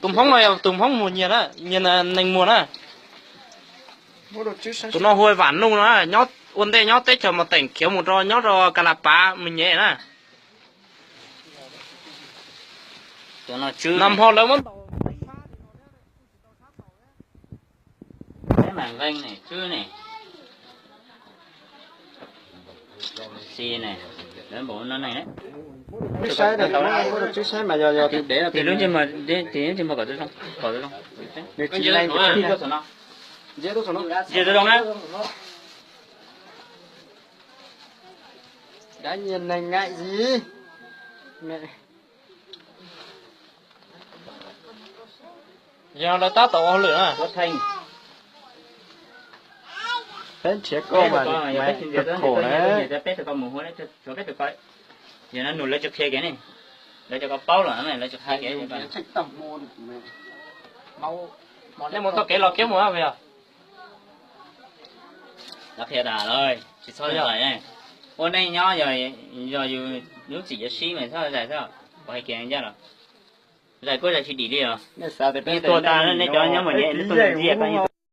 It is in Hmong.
Tus Hmoob no yog tus Hmoob Muas nyias na, nyias neeg Muas na. Tus no hu ua Vam Nuj no, nyob ua ntej nyob teb chaws Mos Teem khiav mus rau nyob rau Kas Las Pav mus nyem na. Nag hmo lawv muab ntaus. Saib mas yog yog tis lub ntsej muag, tis lub ntsej muag kom zoo, kom zoo. Nws tsis lees, nws tsis lees. Dab nyias neeg ngại gì. Yog lawv tab tom ua hauj lwm na. Peb nrhiav koj mas mas kawg khom na. Yog no nug lawv tsis qhia kev ne, lawv cov ko paub los lawv tsis qhia kev. Nej mus txoj kev los kiab mus yog. Lawv qhia tas lawm tsis txhob zais, ua neej nyob yog yus lub txim yuav sib mas txhob zais xwb, kuv hais kiag ncaj los. Zais kuj zais tsis dim li os. Nej tuag tas nej cov nyob mus nyiam tuag ntxiag koj yeej